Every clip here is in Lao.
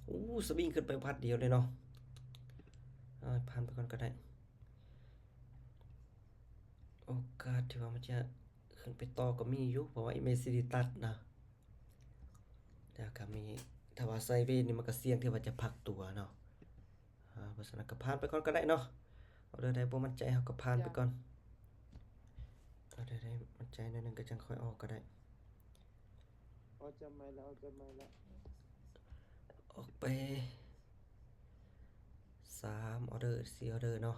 ໂອ້ ສະວິງຂຶ້ນໄປບາດດຽວເລີຍເນາະ. ເອົາ ຜ່ານໄປກ່ອນກໍໄດ້. ໂອກາດທີ່ວ່າມັນຈະຂຶ້ນໄປຕໍ່ກໍມີຢູ່ ເພາະວ່າເອັມເອສດີຕັດນະ. ແລ້ວກໍມີ ຖ້າວ່າໄຊເວນີ້ ມັນກໍສ່ຽງທີ່ວ່າຈະພັກຕົວເນາະ. ອາ ເພາະສະນັ້ນກໍຜ່ານໄປກ່ອນກໍໄດ້ເນາະ. ອໍເດີໃດບໍ່ໝັ້ນໃຈ ເຮົາກໍຜ່ານໄປກ່ອນ. ອໍເດີໃດໝັ້ນໃຈໜ້ອຍໜຶ່ງ ກໍຈັ່ງຄ່ອຍອອກກໍໄດ້. ອອກຈາກໄມລະ ອອກຈາກໄມລະ. ອອກໄປສາມອໍເດີ ສີ່ອໍເດີເນາະ.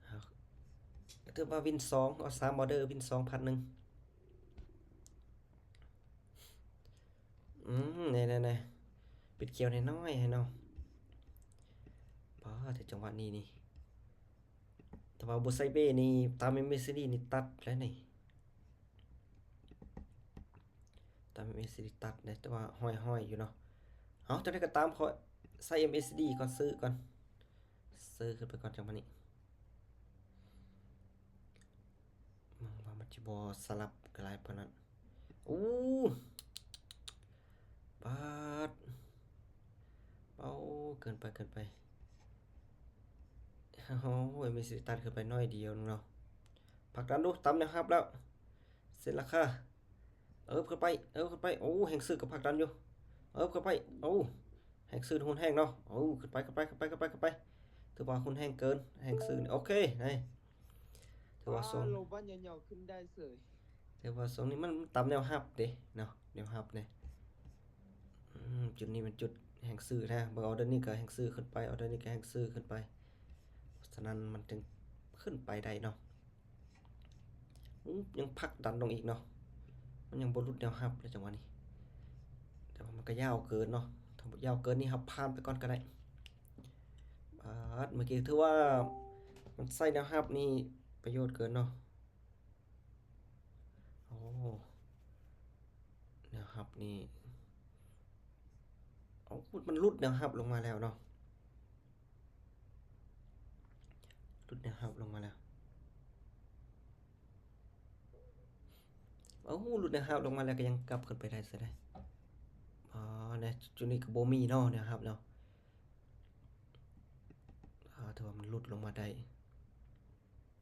ເອົາ ຖືວ່າວິນສອງ ເອົາສາມອໍເດີ ວິນສອງ ພັດໜຶ່ງ. ອືມ ແນ່ໆໆ ປິດຂຽວນ້ອຍໆໃຫ້ເນາະ. ປ້າ ແຕ່ຈັງຫວະນີ້ນີ້ ຖ້າວ່າບໍ່ໃສ່ເບນີ້ ຕາມເອັມເອສດີນີ້ຕັດແລ້ວນີ້. ຕາມເອັມເອສດີຕັດເດ້ ແຕ່ວ່າຫ້ອຍໆຢູ່ເນາະ. ເອົາ ຈັ່ງໃດກໍຕາມ ຂໍໃສ່ເອັມເອສດີກ່ອນ ຊື້ກ່ອນ ຊື້ຂຶ້ນໄປກ່ອນ ຈັງຫວະນີ້. ເບິ່ງວ່າມັນຊິບໍ່ສະຫຼັບຫຼາຍປານນັ້ນ. ໂອ້ ປາດ ເອົາ ເກີນໄປ ເກີນໄປ. ໂອ້ຍ ມີສິດຕັດຂຶ້ນໄປໜ້ອຍດຽວໜຶ່ງເນາະ. ຜັກດັນດູ ຕາມແນວຮັບແລ້ວ ເຊັນລາຄາ. ເອີບ ຂຶ້ນໄປ ເອີບ ຂຶ້ນໄປ. ໂອ້ ແຮງຊື້ກໍຜັກດັນຢູ່. ເອີບ ຂຶ້ນໄປ. ໂອ້ ແຮງຊື້ຮຸນແຮງເນາະ. ໂອ້ ຂຶ້ນໄປ ຂຶ້ນໄປ ຂຶ້ນໄປ ຂຶ້ນໄປ ຂຶ້ນໄປ. ຖືວ່າຮຸນແຮງເກີນ ແຮງຊື້ນີ້. ໂອເຄ ໄດ້ ຖືວ່າ ວ້າ ຊົງ ລົງບ້ານຍາວໆຂຶ້ນໄດ້ເສີຍ. ແຕ່ວ່າຊ່ວງນີ້ມັນຕາມແນວຮັບເດ້ເນາະ ແນວຮັບເດ້. ອືມ ຈຸດນີ້ແມ່ນຈຸດແຮງຊື້ແທ້. ເບິ່ງອໍເດີນີ້ກໍແຮງຊື້ຂຶ້ນໄປ ອໍເດີນີ້ກໍແຮງຊື້ຂຶ້ນໄປ. ສະນັ້ນມັນຈຶ່ງຂຶ້ນໄປໄດ້ເນາະ. ອືມ ຍັງຜັກດັນລົງອີກເນາະ. ມັນຍັງບໍ່ຫຼຸດແນວຮັບເລີຍຈັງຫວະນີ້. ແຕ່ວ່າມັນກໍຍາວເກີນເນາະ. ຖ້າບໍ່ຍາວເກີນນີ້ ເຮົາຜ່ານໄປກ່ອນກໍໄດ້. ປາດ ເມື່ອກີ້ຖືວ່າມັນໃສ່ແນວຮັບນີ້ປະໂຫຍດເກີນເນາະ. ໂອ້ ແນວຮັບນີ້ ເອົາ ມັນຫຼຸດແນວຮັບລົງມາແລ້ວເນາະ. ຫຼຸດແນວຮັບລົງມາແລ້ວ. ເອົາ ຫຼຸດແນວຮັບລົງມາແລ້ວ ກໍຍັງກັບຂຶ້ນໄປໄດ້ຊະໄດ໋. ອໍ ໃນຈຸດນີ້ກໍບໍ່ມີເນາະ ແນວຮັບເນາະ. ອາ ຖືວ່າມັນຫຼຸດລົງມາໄດ້.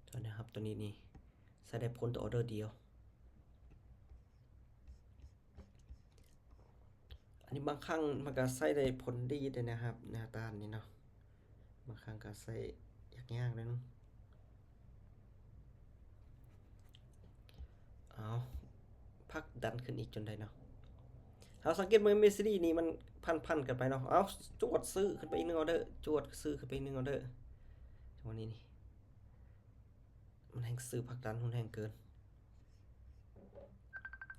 ຕົວແນວຮັບຕົວນີ້ນີ້ ໃຊ້ໄດ້ຜົນແຕ່ອໍເດີດຽວ. ອັນນີ້ບາງຄັ້ງມັນກໍໃຊ້ໄດ້ຜົນດີເດ້ນະຄັບ ແນວຕ້ານນີ້ເນາະ. ບາງຄັ້ງກໍໃຊ້ຍາກໆໜ້ອຍໜຶ່ງ. ເອົາ ຜັກດັນຂຶ້ນອີກຈົນໄດ້ເນາະ. ເຮົາສັງເກດເບິ່ງເອັມເອສດີນີ້ມັນພັນໆກັນໄປເນາະ. ເອົາ ຈວດຊື້ຂຶ້ນໄປອີກໜຶ່ງອໍເດີ ຈວດຊື້ຂຶ້ນໄປອີກໜຶ່ງອໍເດີ. ຈັງຫວະນີ້ນີ້ ມັນແຮງຊື້ຜັກດັນຮຸນແຮງເກີນ.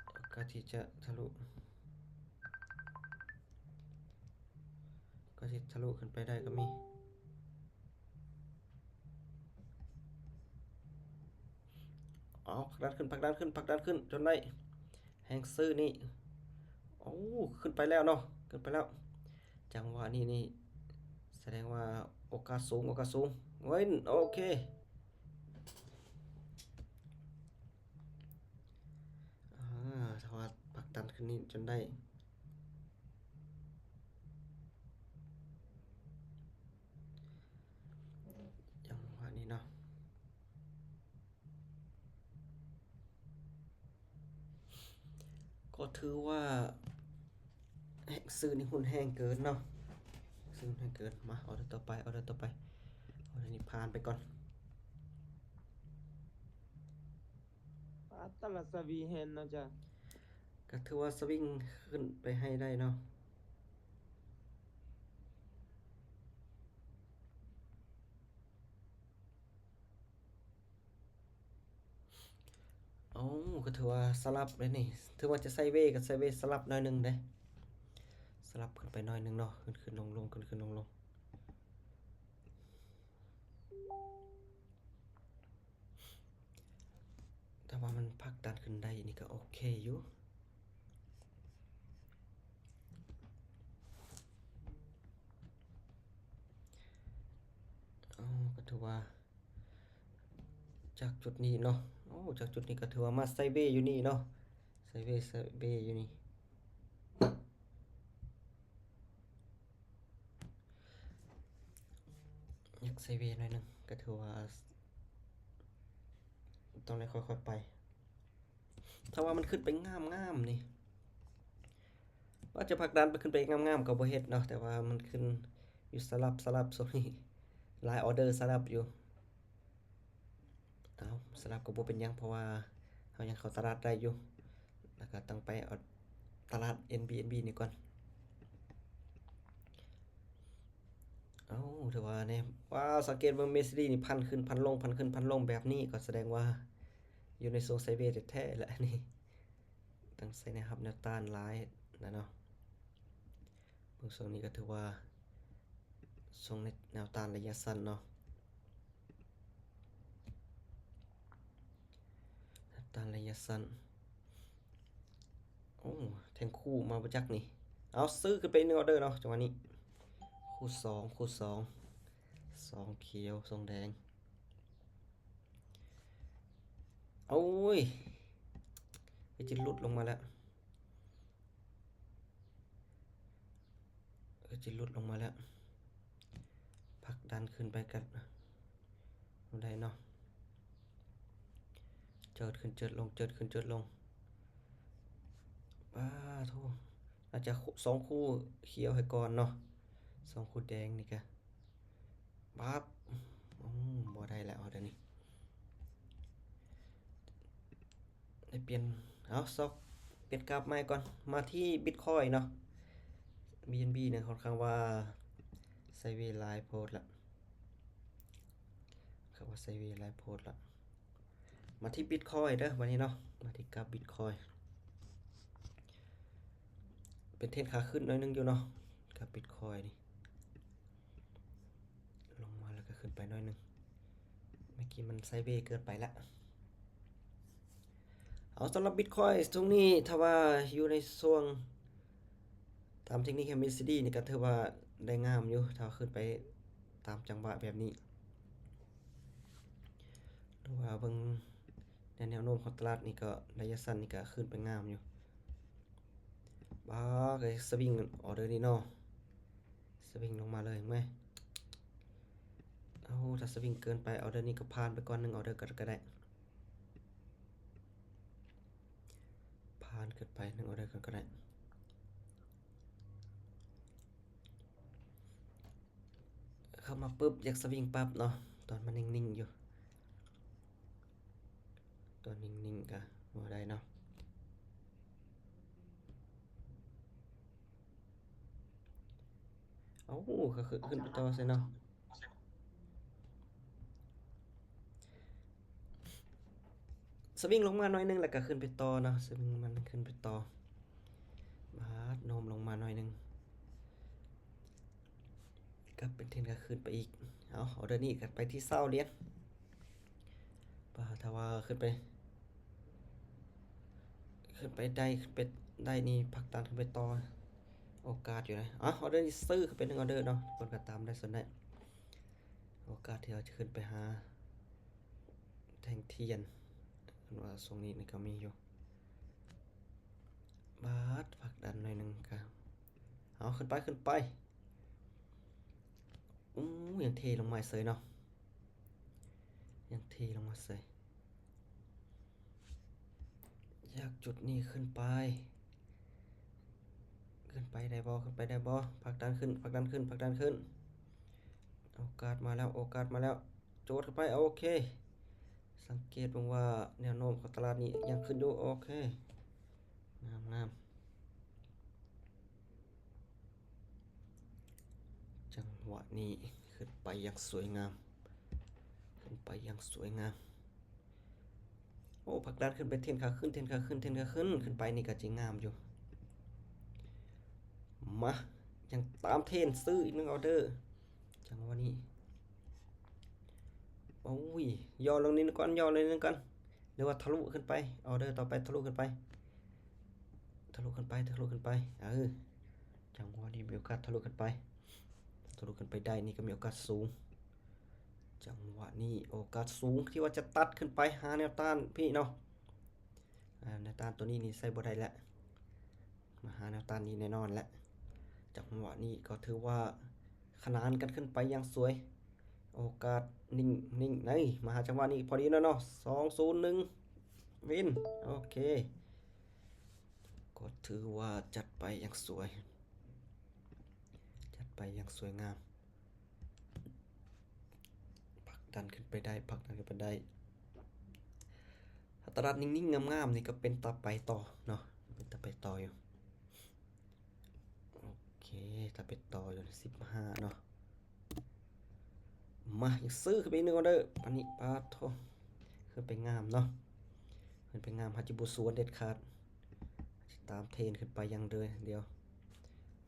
ໂອກາດທີ່ຈະທະລຸ ໂອກາດທີ່ທະລຸຂຶ້ນໄປໄດ້ກໍມີ. ເອົາ ຜັກດັນຂຶ້ນ ຜັກດັນຂຶ້ນ ຜັກດັນຂຶ້ນຈົນໄດ້. ແຮງຊື້ນີ້ ໂອ້ ຂຶ້ນໄປແລ້ວເນາະ ຂຶ້ນໄປແລ້ວ. ຈັງຫວະນີ້ນີ້ ສະແດງວ່າໂອກາດສູງ ໂອກາດສູງ. ເວີ້ນ ໂອເຄ. ອາ ຖ້າວ່າຜັກດັນຂຶ້ນນີ້ຈົນໄດ້ ຈັງຫວະນີ້ເນາະ. ກໍຖືວ່າແຮງຊື້ນີ້ຮຸນແຮງເກີນເນາະ ຊື້ຮຸນແຮງເກີນ. ມາ ອໍເດີຕໍ່ໄປ ອໍເດີຕໍ່ໄປ. ອໍເດີນີ້ຜ່ານໄປກ່ອນ. ປາດ ແຕ່ລະສະວິງແຮງເນາະຈ້ະ. ກໍຖືວ່າສະວິງຂຶ້ນໄປໃຫ້ໄດ້ເນາະ. ເອົາ ກໍຖືວ່າສະຫຼັບເດ້ນີ້. ຖືວ່າຈະໄຊເວ ກໍໄຊເວສະຫຼັບໜ້ອຍໜຶ່ງເດ້. ສະຫຼັບຂຶ້ນໄປໜ້ອຍໜຶ່ງເນາະ. ຂຶ້ນໆລົງໆ ຂຶ້ນໆລົງໆ. ແຕ່ວ່າມັນຜັກດັນຂຶ້ນໄດ້ນີ້ກໍໂອເຄຢູ່. ເອົາ ກໍຖືວ່າຈາກຈຸດນີ້ເນາະ. ໂອ້ ຈາກຈຸດນີ້ກໍຖືວ່າມາໄຊເວຢູ່ນີ້ເນາະ. ໄຊເວ ໄຊເວຢູ່ນີ້. ໄຊເວໜ້ອຍໜຶ່ງ ກໍຖືວ່າຕ້ອງໄດ້ຄ່ອຍໆໄປ. ຖ້າວ່າມັນຂຶ້ນໄປງາມໆນີ້ ວ່າຈະຜັກດັນໄປ ຂຶ້ນໄປງາມໆກໍບໍ່ເຮັດເນາະ, ແຕ່ວ່າມັນຂຶ້ນຢູ່ສະຫຼັບໆ ຊ່ວງນີ້ຫຼາຍອອເດີສະຫຼັບຢູ່. ເອົາ ສະຫຼັບກໍບໍ່ເປັນຫຍັງ ເພາະວ່າເຮົາຍັງເຂົ້າຕະຫຼາດໄດ້ຢູ່. ແລ້ວກໍຕ້ອງໄປເອົາຕະຫຼາດ ເອັນບີເອັນບີ ນີ້ກ່ອນ. ເອົາ ຖືວ່າແນ່ ວ້າວ ສັງເກດເບິ່ງ ເມຊິດີ ນີ້ພັນຂຶ້ນພັນລົງ ພັນຂຶ້ນພັນລົງແບບນີ້ ກໍສະແດງວ່າຢູ່ໃນຊ່ວງໄຊເວແທ້ໆແຫຼະນີ້. ຕ້ອງໃຊ້ແນວຮັບແນວຕ້ານຫຼາຍນະເນາະ. ເບິ່ງຊ່ວງນີ້ກໍຖືວ່າຊ່ວງໃນແນວຕ້ານໄລຍະສັ້ນເນາະ, ແນວຕ້ານໄລຍະສັ້ນ. ໂອ້ ແທ່ງຄູ່ມາບໍ່ຈັກນີ້. ເອົາ ຊື້ຂຶ້ນໄປອີກໜຶ່ງອອເດີເນາະ ຈັງຫວະນີ້. ຄູ່ສອງ ຄູ່ສອງ ສອງຂຽວ ສອງແດງ. ໂອ້ຍ ຄືຈະຫຼຸດລົງມາແລ້ວ ຄືຈະຫຼຸດລົງມາແລ້ວ. ຜັກດັນຂຶ້ນໄປກັນບໍ່ໄດ້ເນາະ. ເຈີດຂຶ້ນເຈີດລົງ ເຈີດຂຶ້ນເຈີດລົງ. ປາໂທ້ ອາດຈະສອງຄູ່ຂຽວໃຫ້ກ່ອນເນາະ, ສອງຄູ່ແດງນີ້ກະ ປັບ ໂອ້ ບໍ່ໄດ້ແລ້ວເດນີ້. ໄດ້ປ່ຽນ ເອົາ ຊອກປ່ຽນກາບໃໝ່ກ່ອນ. ມາທີ່ບິດຄອຍເນາະ, ບີເອັນບີ ນີ້ຄ່ອນຂ້າງວ່າໄຊເວຫຼາຍໂພດລະ, ຂ້ອນຂ້າງວ່າໄຊເວຫຼາຍໂພດລະ. ມາທີ່ບິດຄອຍເດີ ບາດນີ້ເນາະ, ມາທີ່ກາບບິດຄອຍ. ເປັນເທຣນຂາຂຶ້ນໜ້ອຍໜຶ່ງຢູ່ເນາະ ກາບບິດຄອຍນີ້. ລົງມາແລ້ວກໍຂຶ້ນໄປໜ້ອຍໜຶ່ງ, ເມື່ອກີ້ມັນໄຊເວເກີນໄປລະ. ເອົາ ສຳລັບບິດຄອຍຊ່ວງນີ້ ຖ້າວ່າຢູ່ໃນຊ່ວງຕາມເທັກນິກ ເອັມ ເອ ຊີ ດີ ນີ້ກໍຖືວ່າໄດ້ງາມຢູ່, ຖ້າຂຶ້ນໄປຕາມຈັງຫວະແບບນີ້ ຫຼືວ່າເບິ່ງໃນແນວໂນ້ມຂອງຕະຫຼາດນີ້ ກໍໄລຍະສັ້ນນີ້ກໍຂຶ້ນໄປງາມຢູ່. ປາດ ສະວິງອອເດີນີ້ເນາະ, ສະວິງລົງມາເລີຍແມ່. ເອົາ ຖ້າສະວິງເກີນໄປ ອອເດີນີ້ກໍຜ່ານໄປກ່ອນ ໜຶ່ງອອເດີກໍ ກໍໄດ້, ຜ່ານຂຶ້ນໄປ ໜຶ່ງອອເດີກ່ອນກໍໄດ້. ເຂົ້າມາປຶບ ຢາກສະວິງປັບເນາະ, ຕອນມັນນິ່ງໆຢູ່ ຕອນນິ່ງໆກະບໍ່ໄດ້ເນາະ. ເອົາ ກໍຂຶ້ນ ຂຶ້ນໄປຕໍ່ໃສ່ເນາະ, ສະວິງລົງມາໜ້ອຍໜຶ່ງ ແລ້ວກໍຂຶ້ນໄປຕໍ່ເນາະ, ສະວິງມັນຂຶ້ນໄປຕໍ່. ບາດ ໂນ້ມລົງມາໜ້ອຍໜຶ່ງ ກັບເປັນເທຣນຂາຂຶ້ນໄປອີກ. ເອົາ ອອເດີນີ້ກັນໄປທີ່ຊາວຫຼຽນ. ປາ ຖ້າວ່າຂຶ້ນໄປ ຂຶ້ນໄປໄດ້ ຂຶ້ນໄປໄດ້ນີ້ ຜັກດັນຂຶ້ນໄປຕໍ່ ໂອກາດຢູ່ນະ. ເອົາ ອອເດີນີ້ຊື້ຂຶ້ນໄປໜຶ່ງອອເດີເນາະ, ເພິ່ນກໍຕາມໄດ້ສ່ວນໃດ. ໂອກາດທີ່ເຮົາຈະຂຶ້ນໄປຫາແທ່ງທຽນ ເພິ່ນວ່າຊ່ວງນີ້ນີ້ກໍມີຢູ່. ບາດ ຜັກດັນໜ້ອຍໜຶ່ງກະ ເອົາ ຂຶ້ນໄປ ຂຶ້ນໄປ. ໂອ້ ຍັງເທລົງມາເສີຍເນາະ, ຍັງເທລົງມາເສີຍ. ຈາກຈຸດນີ້ຂຶ້ນໄປ ຂຶ້ນໄປໄດ້ບໍ່? ຂຶ້ນໄປໄດ້ບໍ່? ຜັກດັນຂຶ້ນ ຜັກດັນຂຶ້ນ ຜັກດັນຂຶ້ນ. ໂອກາດມາແລ້ວ ໂອກາດມາແລ້ວ. ໂຈດເຂົ້າໄປ ໂອເຄ. ສັງເກດເບິ່ງວ່າແນວໂນ້ມຂອງຕະຫຼາດນີ້ຍັງຂຶ້ນຢູ່. ໂອເຄ ງາມໆ. ຈັງຫວະນີ້ຂຶ້ນໄປຢ່າງສວຍງາມ ຂຶ້ນໄປຢ່າງສວຍງາມ. ໂອ້ ຜັກດັນຂຶ້ນໄປ ເທຣນຂາຂຶ້ນ ເທຣນຂາຂຶ້ນ ເທຣນຂາຂຶ້ນ. ຂຶ້ນໄປນີ້ກໍຈິງາມຢູ່. ມາ ຍັງຕາມເທຣນ ຊື້ອີກໜຶ່ງອອເດີ. ຈັງຫວະນີ້ ໂອ້ຍ ຍໍລົງນິດໜຶ່ງກ່ອນ ຍໍລົງນິດໜຶ່ງກ່ອນ ຫຼືວ່າທະລຸຂຶ້ນໄປ ອອເດີຕໍ່ໄປທະລຸຂຶ້ນໄປ ທະລຸຂຶ້ນໄປ ທະລຸຂຶ້ນໄປ. ເອີ ຈັງຫວະນີ້ມີໂອກາດທະລຸຂຶ້ນໄປ ທະລຸຂຶ້ນໄປໄດ້ນີ້ກໍມີໂອກາດສູງ. ຈັງຫວະນີ້ໂອກາດສູງທີ່ວ່າຈະຕັດຂຶ້ນໄປຫາແນວຕ້ານພີ້ເນາະ. ອາ ແນວຕ້ານຕົວນີ້ນີ້ໃຊ້ບໍ່ໄດ້ແລ້ວ ມາຫາແນວຕ້ານນີ້ແນ່ນອນແຫຼະ. ຈັງຫວະນີ້ກໍຖືວ່າຂະໜານກັນຂຶ້ນໄປຢ່າງສວຍ. ໂອກາດນິ່ງໆ ໃນ ມາຫາຈັງຫວະນີ້ພໍດີແລ້ວເນາະ ສອງສູນໜຶ່ງ ວິນ ໂອເຄ ກໍຖືວ່າຈັດໄປຢ່າງສວຍ ຈັດໄປຢ່າງສວຍງາມ ຜັກດັນຂຶ້ນໄປໄດ້ ຜັກດັນຂຶ້ນໄປໄດ້ ຕະຫຼາດນິ່ງໆ ງາມໆ ນີ້ກໍເປັນຕາໄປຕໍ່ເນາະ ເປັນຕາໄປຕໍ່ຢູ່ ໂອເຄ ຕາໄປຕໍ່ຢູ່ ສິບຫ້າເນາະ ມາ ຍັງຊື້ຂຶ້ນໄປອີກໜຶ່ງອອເດີ ປານນີ້ ປາດໂທ້ ຂຶ້ນໄປງາມເນາະ ຂຶ້ນໄປງາມ ເຮົາຈະບໍ່ສວນເດັດຂາດ ເຮົາຈະຕາມເທຣນຂຶ້ນໄປຢ່າງດຽວ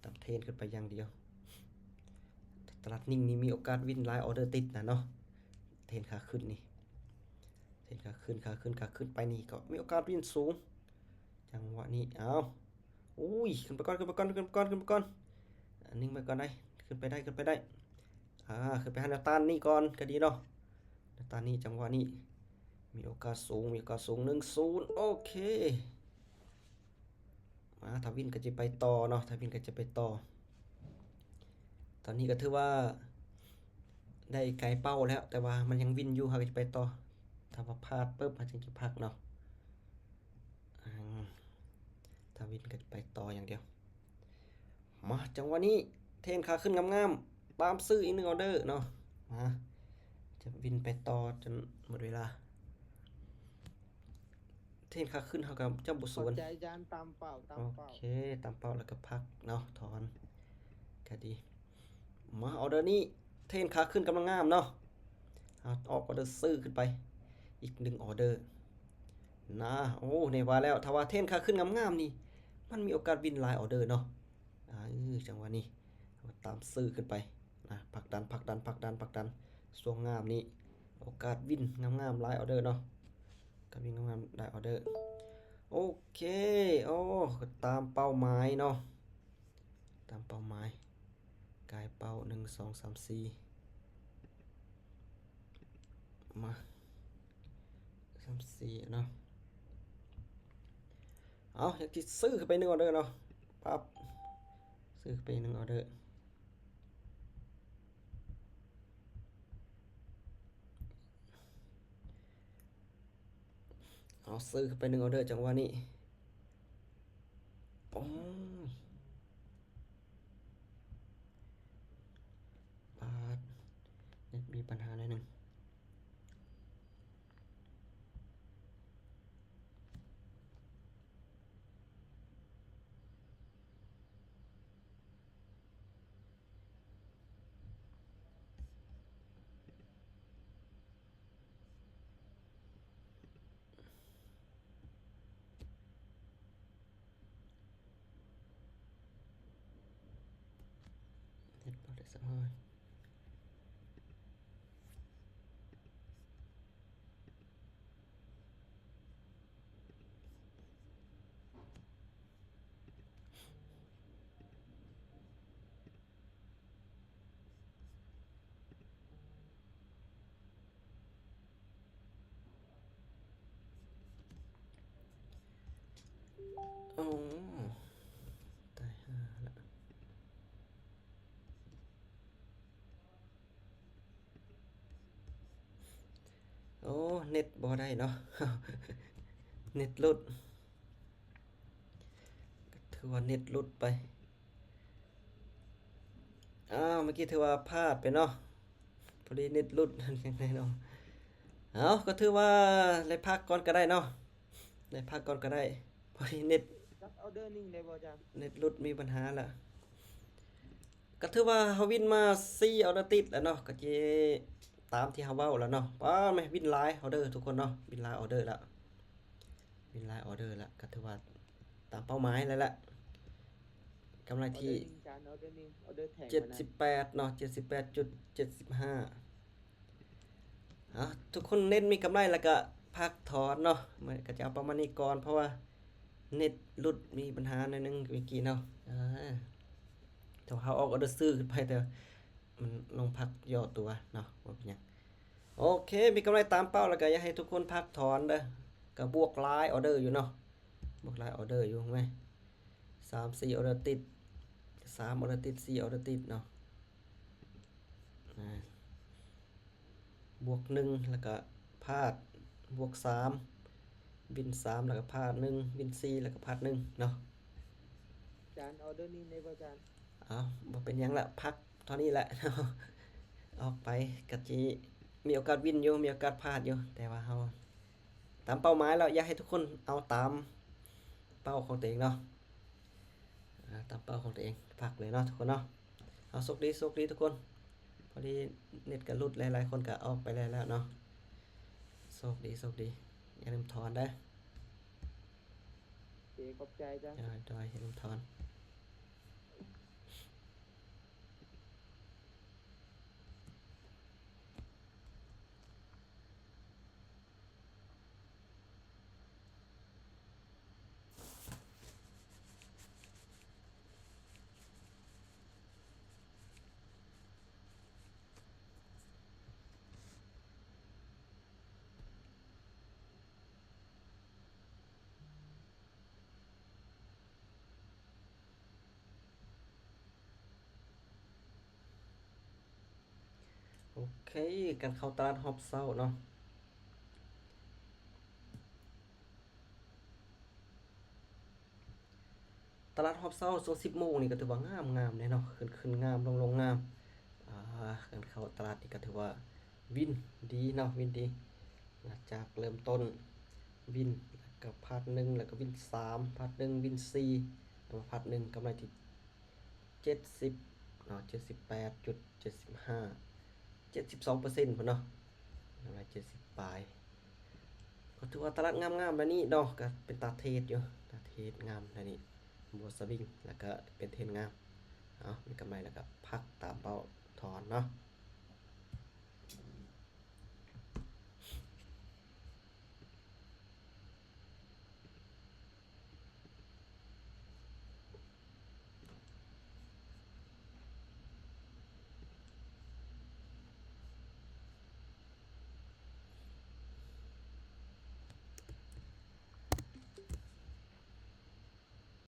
ຕາມເທຣນຂຶ້ນໄປຢ່າງດຽວ ຕະຫຼາດນິ່ງນີ້ມີໂອກາດວິນຫຼາຍອອເດີຕິດນະເນາະ ເທຣນຂາຂຶ້ນນີ້ ເທຣນຂາຂຶ້ນ ຂາຂຶ້ນ ຂາຂຶ້ນໄປນີ້ກໍມີໂອກາດວິນສູງ ຈັງຫວະນີ້ ເອົາ ອຸ້ຍ ຂຶ້ນໄປກ່ອນ ຂຶ້ນໄປກ່ອນ ຂຶ້ນໄປກ່ອນ ຂຶ້ນໄປກ່ອນ ອ່າ ນິ່ງໄປກ່ອນໄດ໋ ຂຶ້ນໄປໄດ້ ຂຶ້ນໄປໄດ້ ອ່າ ຂຶ້ນໄປຫາແນວຕ້ານນີ້ກ່ອນກໍດີເນາະ ແນວຕ້ານນີ້ ຈັງຫວະນີ້ ມີໂອກາດສູງ ມີໂອກາດສູງ ໜຶ່ງສູນ ໂອເຄ ມາ ທາວິນກໍຈະໄປຕໍ່ເນາະ ທາວິນກໍຈະໄປຕໍ່ ຕອນນີ້ກໍຖືວ່າໄດ້ໄກເປົ້າແລ້ວ ແຕ່ວ່າມັນຍັງວິນຢູ່ ເຮົາກໍຈະໄປຕໍ່ ຖ້າວ່າພາດປຶບ ເຮົາຈຶ່ງຈະພັກເນາະ ອ່າ ທາວິນກໍຈະໄປຕໍ່ຢ່າງດຽວ ມາ ຈັງຫວະນີ້ເທຣນຂາຂຶ້ນງາມໆ ຕາມຊື້ອີກໜຶ່ງອອເດີເນາະ ມາ ຈະວິນໄປຕໍ່ຈົນໝົດເວລາ ເທຣນຂາຂຶ້ນເຮົາກໍຈະບໍ່ສວນ ຂອບໃຈອາຈານ ຕາມເປົ້າ ຕາມເປົ້າ ໂອເຄ ຕາມເປົ້າແລ້ວກໍພັກເນາະ ຖອນ ກໍດີ ມາ ອອເດີນີ້ ເທຣນຂາຂຶ້ນກຳລັງງາມເນາະ ເຮົາອອກອອເດີຊື້ຂຶ້ນໄປອີກໜຶ່ງອອເດີນະ ໂອ້ ແນ່ວ່າແລ້ວ ຖ້າວ່າເທຣນຂາຂຶ້ນງາມໆ ນີ້ ມັນມີໂອກາດວິນຫຼາຍອອເດີເນາະ ອ່າ ເອີ ຈັງຫວະນີ້ ເຮົາກໍຕາມຊື້ຂຶ້ນໄປນະ ຜັກດັນ ຜັກດັນ ຜັກດັນ ຜັກດັນ ຊ່ວງງາມນີ້ ໂອກາດວິນງາມໆ ຫຼາຍອອເດີເນາະ ການວິນງາມໆ ຫຼາຍອອເດີ ໂອເຄ ໂອ້ ຕາມເປົ້າໝາຍເນາະ ຕາມເປົ້າໝາຍ ກາຍເປົ້າ ໜຶ່ງ ສອງ ສາມ ສີ່ ມາ ສາມ ສີ່ເນາະ ເອົາ ຢາກຊິຊື້ຂຶ້ນໄປໜຶ່ງອອເດີເນາະ ປັບ ຊື້ຂຶ້ນໄປໜຶ່ງອອເດີ ເອົາ ຊື້ເຂົ້າໄປໜຶ່ງອອເດີ ຈັງຫວະນີ້ ໂອ້ຍ ປາດ ເນັດມີບັນຫາໜ້ອຍໜຶ່ງ. ເຮັດບໍ່ໄດ້ສະບາຍ. ໂອ້ ຕາຍຫ່າລະ. ໂອ້ ເນັດບໍ່ໄດ້ເນາະ ເນັດຫຼຸດ ຖືວ່າເນັດຫຼຸດໄປ. ອ້າວ ເມື່ອກີ້ຖືວ່າພາດໄປເນາະ ພໍດີເນັດຫຼຸດ ຈັ່ງໃດເນາະ. ເອົາ ກໍຖືວ່າໄດ້ພັກກ່ອນກໍໄດ້ເນາະ ໄດ້ພັກກ່ອນກໍໄດ້ ພໍດີເນັດ ຈັດອອເດີໜຶ່ງໄດ້ບໍ່ອາຈານ? ເນັດຫຼຸດ ມີບັນຫາລະ. ກໍຖືວ່າເຮົາວິນມາສີ່ອອເດີຕິດແລ້ວເນາະ ກໍຈະຕາມທີ່ເຮົາເວົ້າແລ້ວເນາະ. ປ້າ ແມ່ ວິນຫຼາຍອອເດີທຸກຄົນເນາະ ວິນຫຼາຍອອເດີລະ ວິນຫຼາຍອອເດີລະ ກໍຖືວ່າຕາມເປົ້າໝາຍແລ້ວລະ. ກຳໄລທີ່ ອອເດີໜຶ່ງ ຈານ ອອເດີໜຶ່ງ ອອເດີແທ່ງ ເຈັດສິບແປດເນາະ ເຈັດສິບແປດຈຸດເຈັດສິບຫ້າ. ເອົາ ທຸກຄົນເນັດມີກຳໄລແລ້ວກະພັກຖອນເນາະ ມື້ນີ້ກະຈະເອົາປະມານນີ້ກ່ອນ ເພາະວ່າເນັດຫຼຸດ ມີບັນຫາໜ້ອຍໜຶ່ງເມື່ອກີ້ເນາະ. ເອີ ແຕ່ວ່າເຮົາອອກອອເດີຊື້ຂຶ້ນໄປ ແຕ່ມັນລົງພັກຫຍໍ້ຕົວເນາະ ບໍ່ເປັນຫຍັງ. ໂອເຄ ມີກຳໄລຕາມເປົ້າ ແລ້ວກະຢາກໃຫ້ທຸກຄົນພັກຖອນເດີ ກະບວກຫຼາຍອອເດີຢູ່ເນາະ ບວກຫຼາຍອອເດີຢູ່ແມ່ ສາມສີ່ອອເດີຕິດ ສາມອອເດີຕິດ ສີ່ອອເດີຕິດເນາະ. ອ່າ ບວກໜຶ່ງ ແລ້ວກໍພາດ ບວກສາມ ວິນສາມ ແລ້ວກໍພາດໜຶ່ງ ວິນສີ່ ແລ້ວກໍພາດໜຶ່ງເນາະ. ອາຈານ ອອເດີນີ້ແມ່ນບໍ່ອາຈານ? ເອົາ ບໍ່ເປັນຫຍັງລະ ພັກເທົ່ານີ້ແຫຼະ. ອອກໄປກໍຊິມີໂອກາດວິນຢູ່ ມີໂອກາດພາດຢູ່ ແຕ່ວ່າເຮົາຕາມເປົ້າໝາຍແລ້ວ ຢາກໃຫ້ທຸກຄົນເອົາຕາມເປົ້າຂອງຕົວເອງເນາະ. ອາ ຕາມເປົ້າຂອງຕົວເອງ ພັກເລີຍເນາະທຸກຄົນເນາະ. ເອົາ ໂຊກດີ ໂຊກດີທຸກຄົນ. ພໍດີເນັດກໍຫຼຸດ ຫຼາຍໆຄົນກໍອອກໄປແລ້ວເນາະ. ໂຊກດີ ໂຊກດີ. ຢ່າລືມຖອນເດີ. ໂອເຄ ຂອບໃຈອາຈານ. ໂດຍ ໂດຍ ຢ່າລືມຖອນ. ໂອເຄ ການເຂົ້າຕະຫຼາດຮອບເຊົ້າເນາະ. ຕະຫຼາດຮອບເຊົ້າຊ່ວງສິບໂມງນີ້ກໍຖືວ່າງາມໆເດ້ເນາະ ຂຶ້ນໆງາມ ລົງໆງາມ. ອາ ການເຂົ້າຕະຫຼາດນີ້ກໍຖືວ່າວິນດີເນາະ ວິນດີ. ຫຼັງຈາກເລີ່ມຕົ້ນວິນ ແລ້ວກໍພາດໜຶ່ງ ແລ້ວກໍວິນສາມ ພາດໜຶ່ງ ວິນສີ່ ແລ້ວມາພາດໜຶ່ງ ກຳໄລທີ່ເຈັດສິບເນາະ ເຈັດສິບແປດຈຸດເຈັດສິບຫ້າ ເຈັດສິບສອງເປີເຊັນພຸ້ນເນາະ ກຳໄລເຈັດສິບປາຍ. ກໍຖືວ່າຕະຫຼາດງາມໆແບບນີ້ເນາະ ກໍເປັນຕາເທຣດຢູ່ ຕາເທຣດງາມແບບນີ້ ບໍ່ສະວິງ ແລ້ວກໍເປັນເທຣນງາມ. ເອົາ ມີກຳໄລແລ້ວກໍພັກຕາມເປົ້າຖອນເນາະ.